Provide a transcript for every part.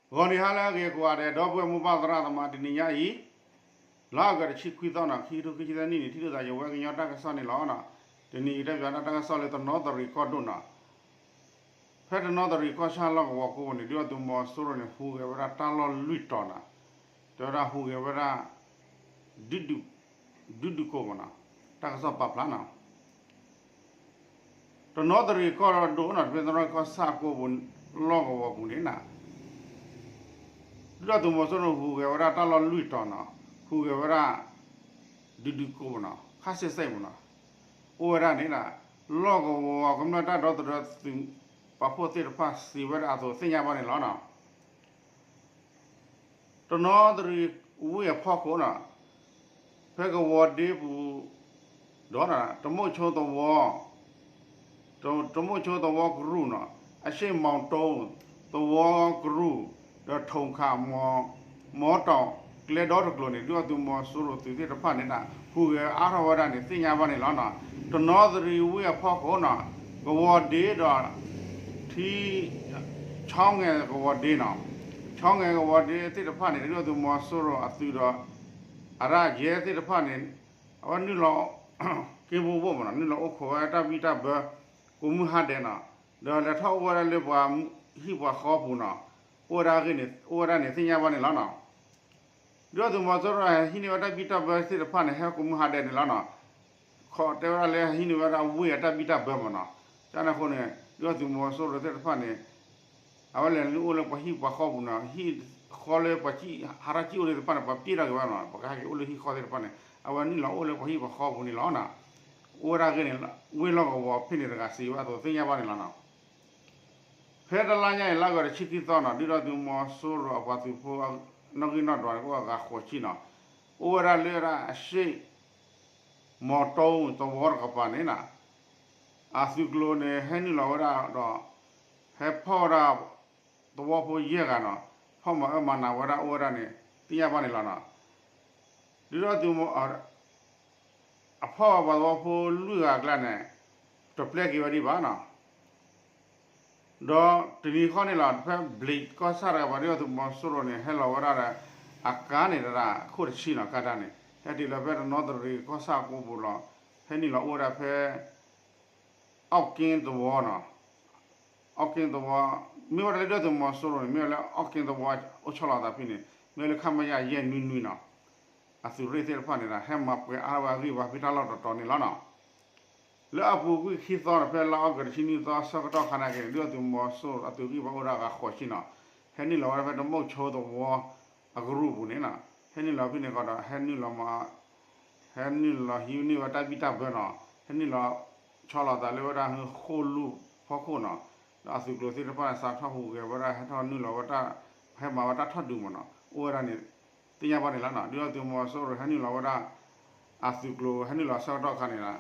ဂီၤနံၤဟါလၢအဂ့ၤကိးဂၤဒဲး ဒီပုၢ်ဝဲၢ်မိၢ်ပၢ်သရၣ်သမါ တနံၤညါအံၤ လါအီကူးတဆံခွံသီန့ၣ် ခံကထိခံဆံသၢနံၣ်န့ၣ် ထံၣ်လိာ်သးယဝဲကညီတၢ်ကစီၣ်န့ၣ်လီၤ. တနံၤအံၤတဲဘၣ်တၢ်ကစီၣ်လၢတနီသရံၣ်ကီၢ်ဒိၣ်န့ၣ် ဖဲတနီသရံၣ်ကီၢ်ဆၣ်လီၢ်ကဝီၤကိးပူၤန့ၣ် ဒုၣ်ဒါသုးမီၤစိရိၤန့ၣ် ဟူးဂဲၤဝဲဒၣ်တၢ်လီၢ်လွံၢ်တီၤန့ၣ် တဲဝဲဒၣ်ဟူးဂဲၤဝဲဒၣ် ဒုးဒုးကိးမ့ၢ်န့ၣ် တၢ်ကစီၣ်ပာ်ဖျါန့ၣ် တနီသရံၣ်ကီၢ်ဒိၣ်န့ၣ် တဖဲတနီသရံၣ်ကီၢ်ဆၣ်ကိးပူၤ လီၢ်ကဝီၤပူၤန့ၣ်န့ၣ် ဒုၣ်ဒါသုးမီၤစိရိၤန့ၣ် ဟူးဂဲၤဝဲဒၣ်တၢ်လီၢ်လွံၢ်တီၤန့ၣ် ဟူးဂဲၤဝဲဒၣ် ဒုးဒုးကိးမ့ၢ်န့ၣ် ခါစဲးစဲးမ့ၢ်န့ၣ် အိၣ်ဝဲဒၣ်န့ၣ် လီၢ်ကဝီၤကမျၢၢ်တၢ်ဒီသဒၢသုးပာ်ဖှိၣ်သ့ၣ်တဖၣ်စံးဝဲဒၣ်အသိးသ့ၣ်ညါဘၣ်န့ၣ်လီၤ. တနီသရံၣ်ဝ့ၢ်အဖီခိၣ်န့ၣ် ဖဲကဝီၤဒ့ပူၤ ဒီး တမိၣ်ဆိသဝီ တမိၣ်ဆိသဝီကရူၢ်န့ၣ် အရှ့ၣ်မီၤတိ သဝီကရူၢ် ဒီးထိၣ်ခၣ် မီတီၣ် ကျဲဒီတကျိၤန့ၣ် ဒုၣ်ဒါသုးမီၤစိရိၤသုးသ့ၣ်တဖၣ်န့ၣ် ဟူးဂဲၤအါထီၣ်ဝဲဒၣ်န့ၣ် သ့ၣ်ညါဘၣ်န့ၣ်လီၤ. တနီသရံၣ်ဝ့ၢ်အဖီခိၣ်န့ၣ် ကဝီၤဒ့ဒီး ထံ ဆီငဲၤကဝီၤဒ့န့ၣ် ဆီငဲၤကဝီၤဒ့သ့ၣ်တဖၣ်န့ၣ် ဒုၣ်ဒါသုးမီၤစိရိၤအသုးဒီး အရၣ်ယဲသ့ၣ်တဖၣ်န့ၣ် အဝဲနုာ်လီၤ က့ဘိဘိမ့ၢ်န့ၣ် နုာ်လီၤအိၣ်ခိးဝဲတၢ်ဘံၣ်တၢ်ဘၢ ကိးမုၢ်ဟါဒဲးန့ၣ် ဒီးလဲၤထီၣ်အိၣ်ဝဲဒၣ်လၢပှၤဟံၣ်ပှၤဃီပူၤန့ၣ် အိၣ်ဝဲဒၣ်ဂ့ၢ်န့ၣ် အိၣ်ဝဲဒၣ်န့ၣ်သ့ၣ်ညါဘၣ်န့ၣ်လီၤ. ဒုၣ်ဒါသုးမီၤစိရိၤဟဲဟံးန့ၢ်ဝဲတၢ်ဘံၣ်တၢ်ဘၢသ့ၣ်တဖၣ်န့ၣ် ဟဲကိးမုၢ်ဟါဒဲးန့ၣ်လီၤန့ၣ် ခီတဲဝဲဒၣ်လၢဟဲဟံးန့ၢ်ဝဲဒၣ်ဝ့ၢ်အတၢ်ဘံၣ်တၢ်ဘၢမ့ၢ်န့ၣ် ကန့ၣ်အဃိန့ၣ် ဒုၣ်ဒါသုးမီၤစိရိၤသ့ၣ်တဖၣ်န့ၣ် အဝဲလဲၤနုာ်အိၣ်လၢပှၤဟံၣ်ပှၤဃီပူၤန့ၣ် ဟံၣ်ဃီလၢပှၤဟးထီၣ်ကံၣ်အိၣ်သ့ၣ်တဖၣ်န့ၣ် ပှၤပျဲၢ်ထီၣ်က့ၤဝဲန့ၣ် ပှၤကဟဲက့ၤအိၣ်လၢဟံၣ်ဃီသ့ၣ်တဖၣ်န့ၣ် အဝဲနုာ်လီၤအိၣ်လၢပှၤဟံၣ်ပှၤဃီပူၤန့ၣ်လီၤ. အိၣ်ဝဲဒၣ်ဂ့ၢ်န့ၣ် ဝ့ၢ်လီၢ်ကဝီၤဖဲန့ၣ်တဂၤစံးဝဲအသိးသ့ၣ်ညါဘၣ်န့ၣ်လီၤ. ဖဲတလါညါအံၤ လါအီကူးတဆံခံသီန့ၣ် ဒုၣ်ဒါသုးမီၤစိရိၤအပှၤသုးဖိ နီၣ်ဂံၢ်နီၣ်ဒွးန့ၣ် ကအိၣ်အဂၤဃိးဆံန့ၣ် အိၣ်ဝဲဒၣ်လၢအရှ့ၣ် မီၤတိသဝီတကပၤန့ၣ် အသုးကျိၤန့ၣ် ဟဲနုာ်လီၤဝဲဒၣ်ဒီး ဟဲဖီၣ်ဝဲဒၣ် သဝီဖိယဲၢ်ဂၤန့ၣ် ဖီၣ်မၤအၢမၤနးဝဲဒၣ်အိၣ်ဝဲဒၣ်န့ၣ် သ့ၣ်ညါဘၣ်န့ၣ်လီၤ. ဒုၣ်ဒါသုးမီၤ အဖီၣ်ဝဲပှၤသဝီဖိလွံၢ်ဂၤအကျါန့ၣ် တပျဲက့ၤဝဲဒံးဘၣ်န့ၣ် ဒီးတနံၤဃီန့ၣ်လီၤ ဖဲဘျံးကီၢ်ဆၣ်တကပၤ ဒုၣ်ဒါသုးမီၤစိရိၤန့ၣ် ဟဲလီၤဝဲဒၣ်ဒီး အကါန့ၣ်ဒၣ် အခိၣ်တဆံန့ၣ် ကါဒါန့ၣ် ဟဲတုၤလီၤဖဲတနီသရံၣ်ကီၢ်ဆၣ်ကိးပူၤလီၤ. ဟဲနုာ်လီၤအိၣ်ဝဲဒၣ်ဖဲ အီၣ်က့သဝီန့ၣ် အီၣ်က့သဝီ မ့ၢ်ဝဲဒၣ်လၢဒုၣ်ဒါသုးမီၤစိရိၤန့ၣ် မ့ၢ်ဝဲလၢအီၣ်က့သဝီအိၣ်ဆီလီၤသးဖဲန့ၣ် မ့ၢ်ဝဲလၢ ခမရ ယဲၢ်နွံနွံန့ၣ် အသုးရ့ၣ်သ့ၣ်တဖၣ်န့ၣ်ဒီး ဟဲမၤပှဲၤအါထီၣ်ဝဲအဂံၢ်ဘါဖဲတၢ်လီၢ်တတီၤန့ၣ်လီၤန့ၣ်. လၢအပူၤကွံာ်ခံသီန့ၣ် ဖဲလါအီကူးတဆံနွံသီဆၢကတီၢ်ခါနာ်က့န့ၣ် ဒုၣ်ဒါသုးမီၤစိရိၤအသုးဂံၢ်ဘါအိၣ်ဝဲဒၣ်အဂၤဃိးဆံန့ၣ် ဟဲနုာ်လီၤဝဲဒၣ်ဖဲတမိၣ်ဆိသဝီအကရူၢ်ပူၤန့ၣ် ဟဲနုာ်လီၤဖဲန့ၣ်ကီးဒီး ဟဲနုာ်လီၤမၤ ဟဲနုာ်လီၤဟံးန့ၢ်ဝဲတၢ်ဘံၣ်တၢ်ဘၢန့ၣ် ဟဲနုာ်လီၤဆီလီၤသးလၢဝဲဒၣ်ဃိၣ်လူၢ်ဖီခိၣ်န့ၣ် ဒီးအသုးကျိၤသ့ၣ်တဖၣ်န့ၣ် စးထီၣ်ဟူးဂဲၤဝဲဒၣ် ဟဲထီၣ်နုာ်လီၤဝဲတၢ် ဟဲမၤဝဲတၢ်ထီၣ်ဒုးမ့ၢ်န့ၣ် အိၣ်ဝဲဒၣ်န့ၣ် သ့ၣ်ညါဘၣ်န့ၣ်လီၤန့ၣ်. ဒုၣ်ဒါသုးမီၤစိရိၤဟဲနုာ်လီၤဝဲဒၣ် အသုးကျိၤဟဲနုာ်လီၤဆၢကတီၢ်ခါန့ၣ်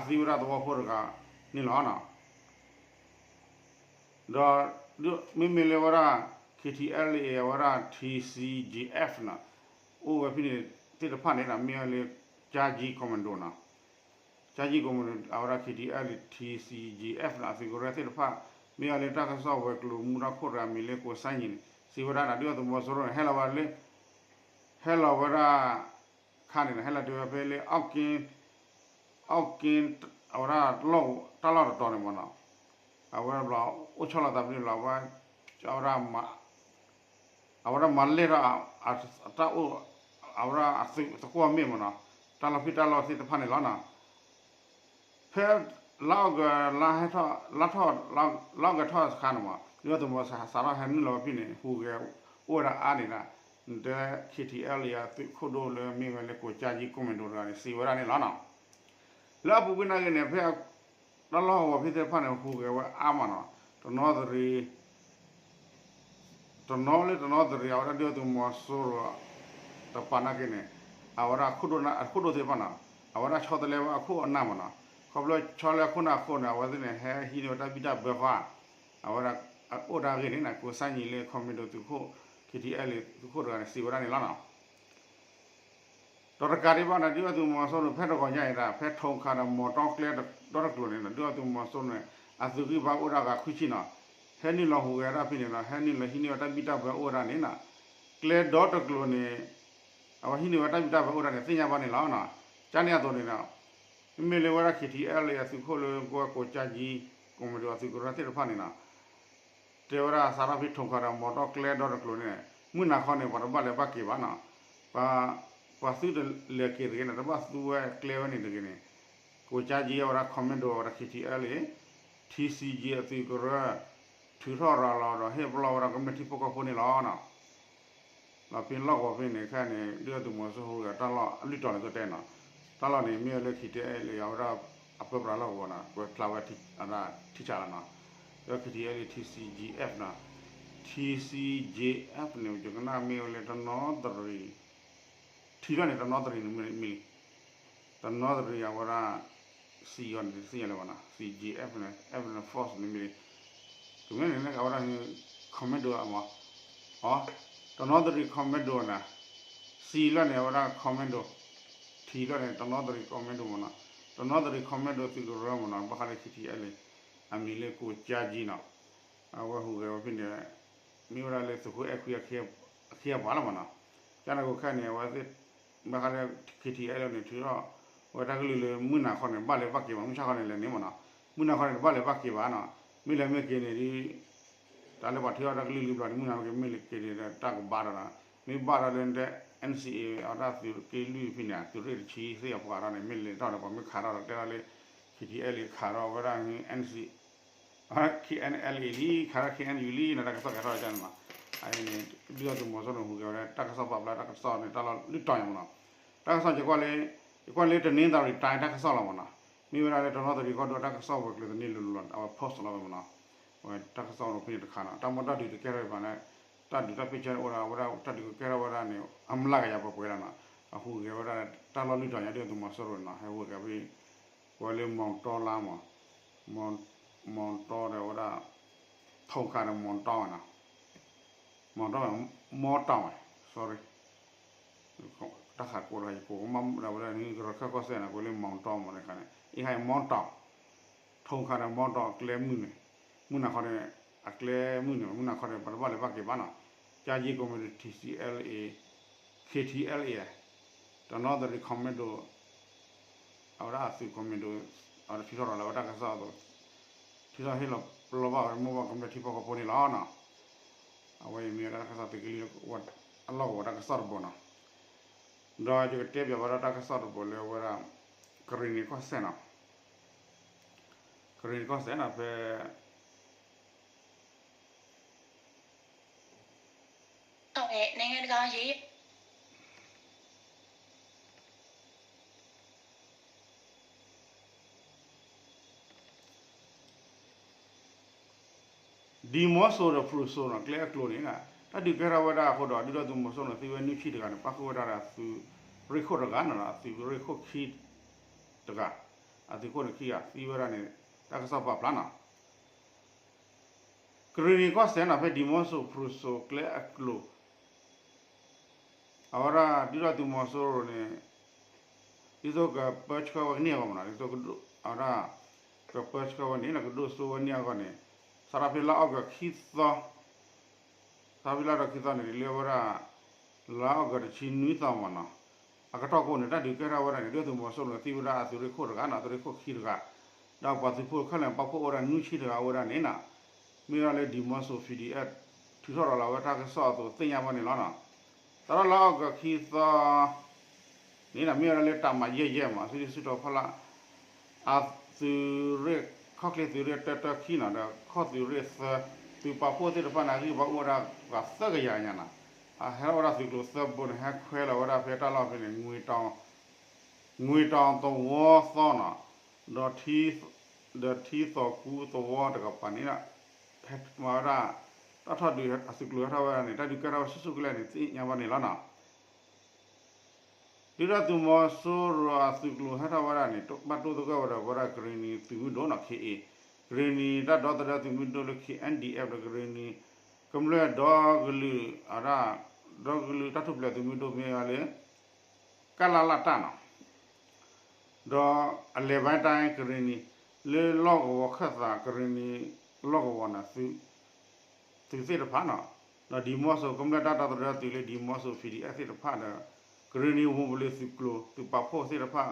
ဒီး ခးသံဝဲဒၣ်သဝီဖိတဂၤန့ၣ်လီၤန့ၣ်. ဒီးမ့မ့ၢ်လၢဝဲဒၣ် KTLA အဝဲဒၣ် TCGF န့ၣ် အိၣ်ဝဲဖဲန့ၣ်သ့ၣ်တဖၣ်န့ၣ်ဒီး မ့ၢ်ဝဲလၢ ကၠါကၠံ commando န့ၣ် ကၠါကၠံ commando အဝဲဒၣ် KTLA TCGF န့ၣ် အသုးကရၢသ့ၣ်တဖၣ် မ့ၢ်ဝဲလၢတၢ်ကစီၣ်ဝဲၤကျိၤမူဒါခိၣ်တဂၤမံၤလၢ ကိးစါယံၤန့ၣ် စံးဝဲဒၣ်န့ၣ် ဒုၣ်ဒါသုးမီၤစိရိၤန့ၣ် ဟဲလီၤဝဲလၢ ဟဲလီၤဝဲဒၣ် ခါန့ၣ် ဟဲလီၤတုၤဝဲဖဲလၢ အီၣ်က့ အီၣ်က့ အဝဲဒၣ် တၢ်လီၢ်တတီၤန့ၣ်မ့ၢ်န့ၣ် အဝဲဒၣ်ဘျီ အိၣ်ဆီလီၤသးဖဲန့ၣ်လီၤ အဝဲ အဝဲဒၣ် အဝဲဒၣ်မၤလဲၢ်ထီၣ် အတၢ်အိၣ် အဝဲဒၣ်အသုးသကိးမ့ၢ်မ့ၢ်န့ၣ် တၢ်လီၢ်ဖံးတၢ်လီၢ်သ့ၣ်တဖၣ်န့ၣ်လီၤန့ၣ်. ဖဲလါအီကူး လါထီၣ် လါအီကူးထီၣ်တခါန့ၣ်မ့ၢ် ဒုၣ်ဒါသုးမီၤစိရိၤစးထီၣ်ဟဲနုာ်လီၤဝဲဖဲန့ၣ် ဟူးဂဲၤအိၣ်ဝဲဒၣ်အါန့ၣ်ဒီး တဲ KTLA အသုးခိၣ်ဒိၣ်လၢမ့ၢ်ဝဲလၢ ကိးကၠါကၠံ commando တဂၤန့ၣ် စံးဝဲဒၣ်န့ၣ်လီၤန့ၣ်. လၢအပူၤကွံာ်နာ်က့န့ၣ် ဖဲ တၢ်လီၢ်ကဝီၤဖဲသ့ၣ်တဖၣ်န့ၣ် ဟူးဂဲၤဝဲအါမးန့ၣ် တနီသရံၣ် တနီလၢတနီသရံၣ် အဝဲဒၣ်ဒုၣ်ဒါသုးမီၤစိရိၤ တပၤနာ်က့န့ၣ် အဝဲဒၣ်ခိၣ်ဒိၣ် အခိၣ်ဒိၣ်သ့ၣ်တဖၣ်န့ၣ် အဝဲဒၣ်ဆီတလဲဝဲအခိၣ်အနၢ်မ့ၢ်န့ၣ် ခီဖျိဆီတလဲအခိၣ်နၢ်အဃိန့ၣ် အဝဲသ့ၣ်န့ၣ် ဟဲဟံးန့ၢ်ဝဲတၢ်ဘံၣ်တၢ်ဘၢဃီ အဝဲဒၣ်အိၣ်ဒၣ်ဂ့ၢ်န့ၣ် ကိးစါယံၤလၢ commando သုးခိၣ် KTLA သုးခိၣ်တဂၤန့ၣ် စံးဝဲဒၣ်န့ၣ်လီၤန့ၣ်. ဒီးတကးဒံးဘၣ်န့ၣ် ဒုၣ်ဒါသုးမီၤစိရိၤန့ၣ် ဖဲတဂီၤညါအံၤဒၣ် ဖဲထိၣ်ခးဒီးမီၤတီကျဲဒီတကျိၤန့ၣ် ဒုၣ်ဒါသုးမီၤစိရိၤန့ၣ် အသုးဂံၢ်ဘါအိၣ်ဒၣ်ဂၤခွံဆံန့ၣ် ဟဲနုာ်လီၤဟူးဂဲၤတၢ်ဖဲန့ၣ်ဒီး ဟဲနုာ်လီၤဟံးန့ၢ်ဝဲတၢ်ဘံၣ်တၢ်ဘၢအိၣ်ဝဲဒၣ်န့ၣ်နီၤ, ကျဲဒီတကျိၤန့ၣ် အဝဲဟံးန့ၢ်ဝဲတၢ်ဘံၣ်တၢ်ဘၢအိၣ်ဝဲဒၣ်န့ၣ် သ့ၣ်ညါဘၣ်န့ၣ်လီၤနီၤ. ကန့ၣ်အသိးန့ၣ်ဒီး မ့မ့ၢ်လၢဝဲဒၣ် KTLA အသုးခိၣ်လၢကိးဝဲကိးကၠါကၠံ ကိးမတီၤအသုးကရၢသ့ၣ်တဖၣ်န့ၣ်နီၤ တဲဝဲဒၣ်စးထီၣ်ဖဲထိၣ်ခးဒီးမီတီၢ်ကျဲဒီတကျိၤန့ၣ် မုၢ်နၤခီန့ၣ် ပှၤတဘၣ်လဲၤဘၣ်က့ၤဘၣ်နီၤ, ပှၤ ပှၤသုတလဲၤက့ၤတဂ့ၤန့ၣ် တဘၣ်သူဝဲကျဲဝဲန့ၣ်တဂ့ၤန့ၣ် ကိးကၠါကၠံအဝဲဒၣ် commando အဝဲဒၣ် KTLA, TCG အသုးကရၢ ထုးထီၣ်ရၤလီၤဒီးဟ့ၣ်ပလီၢ်ဝဲဒၣ်ကမျၢၢ်ထံဖိကီၢ်ဖိန့ၣ်လီၤနီၤ. လီၤဖဲလီၢ်ကဝီၤဖဲန့ၣ်ခဲန့ၣ် ဒုၣ်ဒါသုးမီၤစိရိၤတၢ်လီၢ်အလုၢ်တီၤန့ၣ်ကတဲနီၤ, တၢ်လီၢ်န့ၣ်မ့ၢ်ဝဲလၢ KTLA အဝဲဒၣ်အပၢပြးလီၢ်ကဝီၤနီၤ ကွဲးဖျါဝဲထံဆးလီၤနီၤ, ဒီး KTLA TCGF နီၤ, TCGF န့ၣ် ယကနၣ်မ့ၢ်ဝဲလၢ တနီသရံၣ် ထံလီၢ်န့ၣ် တနီသရံၣ်န့ၣ်မ့ၢ်လံ, တနီသရံၣ်အဝဲဒၣ် စံယီၤန့ၣ် တသ့ၣ်ညါလၢၤဘၣ်နီၤ, CGF န့ၣ် F န့ၣ် force န့ၣ်မ့ၢ်လံ, တမ့ၢ်န့ၣ် အဝဲဒၣ် commando အမး, အ တနီသရံၣ် commando နီၤ, စံလီၢ်န့ၣ် အဝဲဒၣ် commando, ထံလီၢ်န့ၣ် တနီသရံၣ် commando မးနီၤ, တနီသရံၣ် commando သုးကရၢမးနီၤ, ဘၣ်ဃးလၢ KTLA အမံၤလၢကိးကၠါကၠံနီၤ, အဝဲဟူးဂဲၤဝဲဖဲန့ၣ် မ့ၢ်ဝဲဒၣ်လၢသုးခိၣ်အဲၣ်ခွံအခ့အပှၤလီၤမးနီၤ, ကန့ၣ်အဃိခဲန့ၣ် အဝဲသ့ၣ် ဘၣ်ဃးလၢ KTLA န့ၣ် ထုးထီၣ်ဝဲတၢ်ကလုၢ်လၢမုၢ်နၤခီန့ၣ် ဘၣ်လဲၤဘၣ်က့ၤဘၣ် မုၢ်ဆါခီန့ၣ်လဲၤန့ၣ်မးနီၤ, မုၢ်နၤခီန့ၣ် တဘၣ်လဲၤဘၣ်က့ၤဘၣ်နီၤ, မ့ၢ်လဲၤမ့ၢ်က့ၤန့ၣ်ဒီး တၢ်လၢပှၤထုးထီၣ်တၢ်ကလုၢ်လံဘျီန့ၣ် မုၢ်နၤခီက့ၤ မ့ၢ်လဲၤက့ၤန့ၣ်ဒီး တၢ်ကဘၣ်ဒီးနီၤ, မ့ၢ်ဘၣ်ဒီးလၢ NCA အတၢ်သုးက့လွံၢ်ဖဲန့ၣ် သုးရ့ၣ်တဆံသ့ၣ်အပှၤဒီးန့ၣ် မ့ၢ်လဲၤထီၣ်ဒီး ပှၤမ့ၢ်ခးထီၣ်ဒီး တဲထီၣ်လၢ KTLA ခးထီၣ်ဝဲဒၣ် NC KNLA လံ ခးထီၣ် KNU လံနီၤ တၢ်ကစီၣ်ကဲထီၣ်ဒ်န့ၣ်လီၤ. အန့ၣ် ဒုၣ်ဒါသုးမီၤစိရိၤန့ၣ် ဟူးဂဲၤဝဲဒၣ် တၢ်ကစီၣ်ပာ်ဖျါ တၢ်ကစီၣ်န့ၣ် တၢ်လီၢ်လုၢ်တီၤညါမးနီၤ. တၢ်ကစီၣ် ယကွၢ်လၢ ယကွၢ်လၢတနင်္သာရီတိုင်း တၢ်ကစီၣ်လီၤမးနီၤ. မ့ၢ်ဝဲဒၣ်လၢတနီသရံၣ်ကီၢ်ဒိၣ် တၢ်ကစီၣ်ဝဲၤကျိၤသန့ၣ်လိၤလိၤလီၤ အဝဲ post လီၤဝဲမးနီၤ. အဝဲတၢ်ကစီၣ်အိၣ်ဖဲန့ၣ်တခါနီၤ တၢ်မ့ၢ်တၢ်ဒုးတကဲထီၣ်ဘၣ်န့ၣ် တၢ်ဒုးတၢ်ပ့ၢ်ဆၢန့ၣ်အိၣ်ဒၣ်ဝဲဒၣ် တၢ်ဒုးကကဲထီၣ်ဝဲဒၣ်န့ၣ် အမျးကယၤပှဲၤပှဲၤလီၤနီၤ. အဟူးဂဲၤဝဲဒၣ် တၢ်လီၢ်လုၢ်တီၤညါ ဒုၣ်ဒါသုးမီၤစိရိၤနီၤ ဟဲဟူးဂဲၤဖဲ ဝဲလၢမီၤတီလါမး မီၤတီဒီးဝဲဒၣ် ထိၣ်ခါဒီးမီၤတီဝဲနီၤ မီၤတီဝဲ မီၤတီဝဲ sorry တၢ်ဃးကိးဒီးယကိးမးဒၣ်ဝဲဒၣ်န့ၣ် ကရၢခၢၣ်ကီၢ်စဲၣ်န့ၣ် ကွဲးလၢမီၤတီမးန့ၣ်ခါန့ၣ် အံၤဟဲမီၤတီ ထိၣ်ခါဒီးမီၤတီကျဲမုၢ်န့ၣ် မုၢ်နၤခီန့ၣ် အကျဲမုၢ်န့ၣ် မုၢ်နၤခီန့ၣ် ပှၤတဘၣ်လဲၤဘၣ်က့ၤဘၣ်နီၤ ကၠါယ့ၣ်ကိးမံၤဒိၣ် ထံၣ်စံၣ်အဲလ်အ့ ခ့ထံၣ်အဲလ်အ့ တနီသရံၣ် commando အဝဲဒၣ်အသုး commando အဝဲဒၣ်ထုးထီၣ်ရၤလီၤဝဲတၢ်ကစီၣ်အသိး ထုးထီၣ်ဟ့ၣ်လီၤပလီၢ်ဘၣ်ဝဲမိၢ်ပှၢ်ကမျၢၢ်ထံဖိကီၢ်ဖိန့ၣ်လီၤနီၤ. အဝဲအံၤမ့ၢ်ဝဲဒၣ်တၢ်ကစီၣ်သုးက့လွံၢ် အလီၢ်ကဝီၤတၢ်ကစီၣ်တဘိနီၤ. ဒီးယကတဲပၠးဘၣ်ဒီးတၢ်ကစီၣ်တဘိလၢအဝဲဒၣ် ကရ့ၣ်နံၤကီၢ်စဲၣ်နီၤ ကရ့ၣ်နံၤကီၢ်စဲၣ်နီၤ ဖဲ နိုင်ငံတကာရေ ဒံၣ်မီစိၤဒီးဖရူစိၤနီၤ ကျဲအကျိၤန့ၣ် တၢ်ဒုးကဲထီၣ်ဝဲဒၣ်အဃိဒီး ဒုၣ်ဒါသုးမီၤစိရိၤန့ၣ် သံဝဲနွံဆံတဂၤန့ၣ် ပၣ်ဃုာ်ဝဲဒၣ်ဒီးအသုးရ့ၣ်ခိၣ်တဂၤနီၤ အသုးရ့ၣ်ခိၣ်ခံတဂၤ အသုးခိၣ်န့ၣ်ခံဂၤ သံဝဲဒၣ်န့ၣ် တၢ်ကစီၣ်ပာ်ဖျါနီၤ ကရ့ၣ်နံၤကီၢ်စဲၣ်နီၤ ဖဲဒံၣ်မီစိၤဖရူစိၤကျဲအကျိၤ အဝဲဒၣ်ဒုၣ်ဒါသုးမီၤစိရိၤန့ၣ် ဒ်သိးကပၢဆှၢဝဲကန့ၢ်အဂီၢ်မးနီၤ ဒ်သိးကဒိၣ် အဝဲဒၣ် ကပၢဆှၢဝဲန့ၣ် ကဒိၣ်စိဝဲန့ၢ်အဂီၢ်န့ၣ် စးထီၣ်ဖဲလါအီကူးခံသီ စးထီၣ်ဖဲလါအီကူးခံသီန့ၣ် လၢအဝဲဒၣ် လါအီကူးတဆံနွံသီမးနီၤ အကတီၢ်ကိန့ၣ် တၢ်ဒုးကဲထီၣ်ဝဲဒၣ်န့ၣ် ဒုၣ်ဒါသုးမီၤစိရိၤန့ၣ် သံဝဲဒၣ်အသုးရ့ၣ်ခိၣ်တဂၤနီၤ အသုးရ့ၣ်ခိၣ်ခံတဂၤ ဒီးပှၤသုးဖိခဲလၢာ်ပာ်ဖှိၣ်အိၣ်ဝဲဒၣ်နွံဆံတဂၤအိၣ်ဝဲဒၣ်န့ၣ်နီၤ မ့ၢ်ဝဲဒၣ်လၢဒံၣ်မီစိၤ ဖံဒံၣ်အဲၣ် ထုးထီၣ်ရၤလီၤဝဲတၢ်ကစီၣ်အသိးသ့ၣ်ညါဘၣ်န့ၣ်လီၤနီၤ စးထီၣ်လါအီကူးခံသီ န့ၣ်နီၤ မ့ၢ်ဝဲဒၣ်လၢတၢ်မၤယဲၢ်ယဲၢ်မး စုဒုၣ်စုတီၤဖီလာ် အသုးရ့ၣ် ခီၣ်ချ့သုးရ့ၣ်တၢတၢခံနီၤ ဒီးခီၣ်သုးရ့ၣ်သၢ သုးပာ်ဖှိၣ်သ့ၣ်တဖၣ်န့ၣ် အဂံၢ်ဘါအိၣ်ဝဲဒၣ်ပှၤသၢကယၤညါနီၤ အဟဲထီၣ်ဝဲဒၣ်သုးကျိၤသၢဘိန့ၣ် ဟဲခွဲလီၤဝဲဒၣ်ဖဲတၢ်လီၢ်ဖဲန့ၣ် ငွေတောင်သဝီသီနီၤ ဒီး ဒီးထံသီၣ်ကူသဝီတကပၤန့ၣ် ဟဲမၤဝဲဒၣ် တၢ်ထီၣ်ဒုးအသုးကျိၤဟဲထီၣ်ဝဲဒၣ်န့ၣ် တၢ်ဒုးကဲထီၣ်ဝဲဆူၣ်ဆူၣ်ကလဲာ်န့ၣ် သ့ၣ်ညါဘၣ်န့ၣ်လီၤနီၤ ဒုၣ်ဒါသုးမီၤစိရိၤအသုးကျိၤဟဲထီၣ်ဝဲဒၣ်န့ၣ် ဘၣ်တိၢ်သဂၢၢ်ဝဲဒီးဝဲဒၣ်ကရ့ၣ်နံၤသုးမုၢ်ဒိၣ်နီၤ ခ့အ့ ကရ့ၣ်နံၤတၢ်ဒီသဒၢသုးမုၢ်ဒိၣ်လၢ ခ့ၣ်အဲၣ်ဒံၣ်အဲၣ် ဒီးကရ့ၣ်နံၤ ကမျၢၢ်ဒီကလုာ်အတၢ် ဒီကလုာ်တၢ်ထူၣ်ဖျဲးသုးမုၢ်ဒိၣ်မ့ၢ်ဝဲလၢ ကလလတၢ်နီၤ ဒီးအလဲၤဘၣ်တၢ်ကရ့ၣ်နံၤ လၢလီၢ်ကဝီၤခၢၣ်သးကရ့ၣ်နံၤ လီၢ်ကဝီၤန့ၣ် သုး သုးသ့ၣ်တဖၣ်နီၤ, ဒီးဒံမီစိၤ ကမျၢၢ်တၢ်ဒီသဒၢသုးလၢဒံမီစိၤ P D F သ့ၣ်တဖၣ်ဒီး ကရ့ၣ်နံၤဝ့ၢ်ပူၤလ့ၤသုးကျိၤ သုးပာ်ဖှိၣ်သ့ၣ်တဖၣ်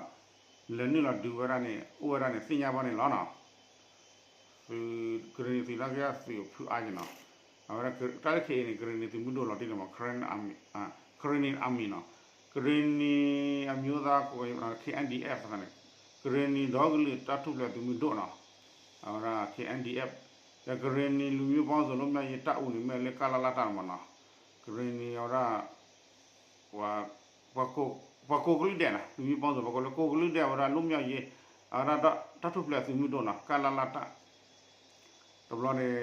လဲၤနုာ်လီၤဒုးဝဲဒၣ်န့ၣ် အိၣ်ဝဲဒၣ်န့ၣ် သ့ၣ်ညါဘၣ်န့ၣ်လီၤနီၤ. သုးကရ့ၣ်နံၤသုးနာ်က့သုးအဖုအါက့နီၤ, အဝဲဒၣ်တၢ်လၢခဲအံၤန့ၣ် ကရ့ၣ်နံၤသုးမုၢ်ဒိၣ်လီၤတံၢ်န့ၣ်မး Karen Army, Karen Army နီၤ, ကရ့ၣ်နံၤအမျိုးသား K N D F န့ၣ်, ကရ့ၣ်နံၤဒီကလုာ်တၢ်ထူၣ်ဖျဲးသုးမုၢ်ဒိၣ်နီၤ, အဝဲဒၣ် K N D F ဒီး ကရ့ၣ်နံၤလူမျိုးပေါင်းစုံ လွတ်မြောက်ရေးတပ်ဦး န့ၣ် မ့ၢ်လၢကလလတၢ်မးနီၤ, ကရ့ၣ်နံၤအဝဲဒၣ် ပှၤကိးကလုာ်ဒဲးနီၤ, လူမျိုးပေါင်းစုံ ပှၤကိးလၢကိးကလုာ်ဒဲး အဝဲဒၣ် လွတ်မြောက်ရေး အဝဲဒၣ်တၢ်ထူၣ်ဖျဲးသုးမုၢ်ဒိၣ်နီၤ ကလလတၢ် တဘျီန့ၣ်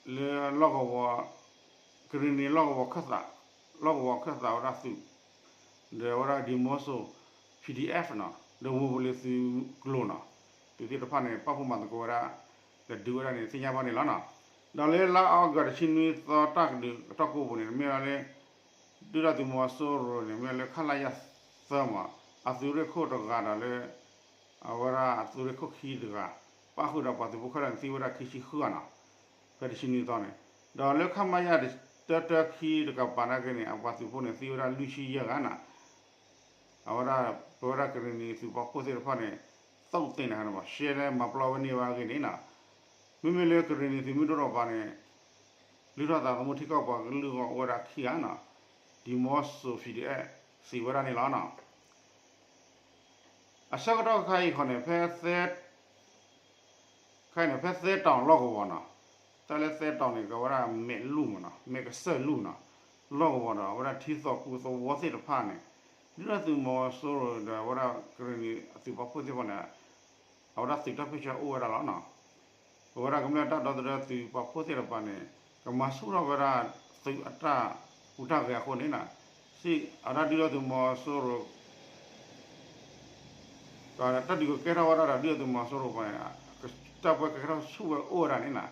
လၢလီၢ်ကဝီၤ ကရ့ၣ်နံၤလီၢ်ကဝီၤခၢၣ်သး, လီၢ်ကဝီၤခၢၣ်သးဝဲဒၣ်သုး ဒီးဝဲဒၣ်ဒံမီစိၤ P D F နီၤ, ဒီးဝ့ၢ်ပူၤလ့ၤသုးကျိၤနီၤ, သုးသ့ၣ်တဖၣ်န့ၣ် ပာ်ဖှိၣ်မၤသကိးဝဲဒၣ် ဒီးဒုးဝဲဒၣ်န့ၣ် သ့ၣ်ညါဘၣ်န့ၣ်လီၤနီၤ. ဒီးလၢလါအီကူးတဆံနွံသီ တၢ်ကဒုးကတီၢ်ကိးပူၤန့ၣ် မ့ၢ်ဝဲလၢ ဒုၣ်ဒါသုးမီၤစိရိၤန့ၣ် မ့ၢ်လၢ ခလရ သၢမး အသုးရ့ၣ်ခိၣ်တဂၤဒီးလၢ အဝဲဒၣ်အသုးရ့ၣ်ခိၣ်ခံတဂၤ ပၣ်ဃုာ်ဒီးပှၤသုးဖိခဲလၢာ်န့ၣ် သံဝဲဒၣ်ခံဆံဃုဂၤနီၤ, ဖဲတဆံနွံသီန့ၣ်, ဒီးလၢ ခမရ တၢတၢခံတကပၤနာ်က့န့ၣ် အပှၤသုးဖိန့ၣ် သံဝဲဒၣ်လွံၢ်ဆံယဲၢ်ဂၤနီၤ, အဝဲဒၣ် ပဝဲဒၣ်ကရ့ၣ်နံၤသုးပာ်ဖှိၣ်သ့ၣ်တဖၣ်န့ၣ် သုးသ့ၣ်န့ၣ် ရှဲလဲမၤပျီဝဲန့ၢ်ဝဲအဂ့ၢ်န့ၣ်နီၤ, မ့မ့ၢ်လၢကရ့ၣ်နံၤသုးမုၢ်ဒိၣ်တကပၤန့ၣ် လုၢ်ထီၣ်သးသမူထံကီၢ်ပှၤကလုာ်ဂီၢ်အိၣ်ဝဲဒၣ်ခံဂၤနီၤ, ဒံမီစိၤ P D F စံးဝဲဒၣ်န့ၣ်လီၤနီၤ. အဆၢကတီၢ်ခါအံၤဃီန့ၣ် ဖဲ ခဲအံၤန့ၣ် ဖဲသဲတီၤလီၢ်ကဝီၤနီၤ, တၢ်လၢသဲတီၤန့ၣ် ကဝဲဒၣ်မဲးလူၢ်မးနီၤ, မဲးကစၢၢ်လူၢ်နီၤ, လီၢ်ကဝီၤဒီး အဝဲဒၣ်ထံသီၣ်ကူသဝီသ့ၣ်တဖၣ်န့ၣ် ဒုၣ်ဒါသုးမီၤစိရိၤဒီး အဝဲဒၣ်ကရ့ၣ်နံၤအသုးပာ်ဖှိၣ်သ့ၣ်တဖၣ်န့ၣ် အဝဲဒၣ်သုးတၢ်ပၢဆှၢအိၣ်ဝဲဒၣ်လီၤနီၤ. ပဝဲဒၣ်ကမျၢၢ်တၢ်ဒီသဒၢသုးပာ်ဖှိၣ်သ့ၣ်တဖၣ်န့ၣ် ကမၤဆူၣ်ထီၣ်ဝဲဒၣ်သုးအတၢ်ဟူးတၢ်ဂဲၤအဃိန့ၣ်နီၤ, စံးအဝဲဒၣ်ဒုၣ်ဒါသုးမီၤစိရိၤ တၢ်ဒုးကကဲထီၣ်ဝဲဒၣ်ဒီး ဒုၣ်ဒါသုးမီၤစိရိၤပှၤန့ၣ် တၢ်ပၢကကဲထီၣ်ဆူၣ်ဝဲအိၣ်ဝဲဒၣ်န့ၣ်နီၤ, က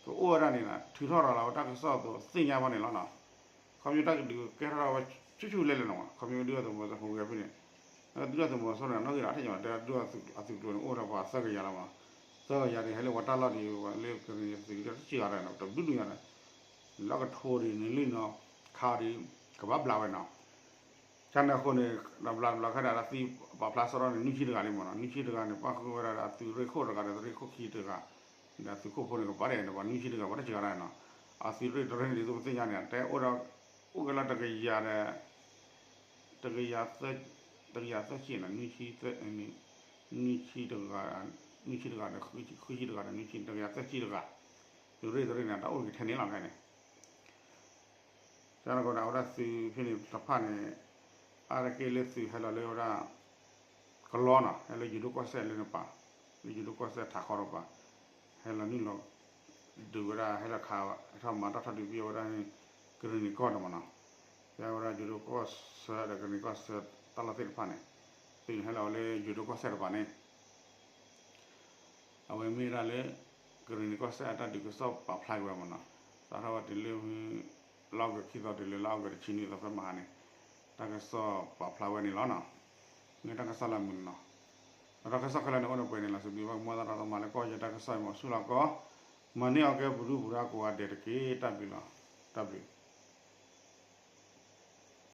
အိၣ်ဝဲဒၣ်န့ၣ်နီၤ ထုးထီၣ်ရၤလီၤဝဲတၢ်ကစီၣ်အသိးသ့ၣ်ညါဘၣ်န့ၣ်လီၤနီၤ. ခီဖျိတၢ်ကဒုးကဲထီၣ်ဝဲဆူၣ်ဆူၣ်လဲၣ်လဲၣ်နီၤ, ခီဖျိဒုၣ်ဒါသုးမီၤစိရိၤဟူးဂဲၤဖဲန့ၣ် ဒုၣ်ဒါသုးမီၤစိရိၤန့ၣ် နီၣ်ဂံၢ်ဒီးအထက်ညီတဲဒုၣ်ဒါအသုးကျိၤန့ၣ် အိၣ်ဒီးပှၤသၢကယၤလီၤမး, သၢကယၤန့ၣ် ဟဲလၢပှၤတၢ်လီၢ်ဒ်လၢကရ့ၣ်နံၤသုးတစံၢ်ဂၤဒီး တဘျုးဒုညါဒီး လၢကထိဒ်န့ၣ်လံနီၤ, ခးဒ် ကဘၣ်ဘျးဝဲနီၤ. ကန့ၣ်အဃိန့ၣ် ဒီးဘျးတဘျီခဲဒၣ်ဒီးသံပာ်ဖျါစရီန့ၣ် နွံဆံတဂၤလံမးနီၤ, နွံဆံတဂၤန့ၣ် ပၣ်ဃုာ်ဝဲဒၣ်ဒီးအသုးရ့ၣ်ခိၣ်တဂၤဒီးသုးရ့ၣ်ခိၣ်ခံတဂၤ, ဒီးသုးခိၣ်ဖိန့ၣ်ကပၤဒဲးန့ၣ် ပှၤနွံဆံတဂၤ ပှၤတစံၢ်ဂၤဒီးနီၤ, အသုးရ့ၣ်တရ့ၣ်န့ၣ်ဒ်သိးပသ့ၣ်ညါန့ၣ် တဲအိၣ်ဒီး အိၣ်က့ၤလီၤတကယၤဒီး တကယၤသၢဆံနီၤ, နွံဆံတဂၤ, နွံဆံတဂၤဒီး ဃုဆံတဂၤဒီး နွံဆံတဂၤဒီး နွံဆံတဂၤ, သုးရ့ၣ်တရ့ၣ်န့ၣ် တၢ်အိၣ်က့ၤထဲန့ၣ်လီၤန့ၣ် တၢ်န့ၣ်အဃိဒီး အဝဲဒၣ်သုးဖဲန့ၣ်တဖၣ်န့ၣ် အါတက့ၢ်လၢသုးဟဲလီၤလၢဝဲဒၣ် ကလီနီၤ, ဟဲလၢယိၤဒိၣ်ကီၢ်စဲၣ်လၢနပၤ, လၢယိၤဒိၣ်ကီၢ်စဲၣ်ထးခီတပၤ, ဟဲလီၤနုာ်လီၤ ဒုးဝဲဒၣ် ဟဲလီၤခး ဟဲထီၣ်မၤတၢ်ထီၣ်ဒုးပယီၤဝဲဒၣ် ကရ့ၣ်နံၤကီၢ်န့ၣ်မးနီၤ, ဖဲဝဲဒၣ်ယိၤဒိၣ်ကီၢ်စဲၣ်ဒီးကရ့ၣ်နံၤကီၢ်စဲၣ်တၢ်လီၢ်သ့ၣ်တဖၣ်န့ၣ် သုးန့ၣ်ဟဲလီၤဝဲလၢယိၤဒိၣ်ကီၢ်စဲၣ်တပၤန့ၣ် အဝဲမ့ၢ်ဝဲဒၣ်လၢ ကရ့ၣ်နံၤကီၢ်စဲၣ်အတၢ်ဒုးကစီၣ်ပာ်ဖျါက့ၤဝဲမးနီၤ, စးထီၣ်ဝဲတုၤလၢ လါအီကူးခံသီတုၤလၢလါအီကူးတဆံနွံသီဖဲမဟါန့ၣ် တၢ်ကစီၣ်ပာ်ဖျါဝဲန့ၣ်လီၤနီၤ, မ့ၢ်တၢ်ကစီၣ်လၢအမုာ်နီၤ, ဒီးတၢ်ကစီၣ်ခဲလၢာ်န့ၣ်အိၣ်ဒီးပှဲၤန့ၣ်လီၤ, စံးဘျုးဘၣ်ကမီၤသးဒီးမၤလၢကီၢ်ယဲၢ်တၢ်ကစီၣ်အံၤမးဆူၣ်လီၤကီး, မၤန့ၢ်အီၤကဲပဒူပဒါကိးဂၤဒဲးတက့ၢ်, တၢ်ဘျုးလီၤ, တၢ်ဘျုး.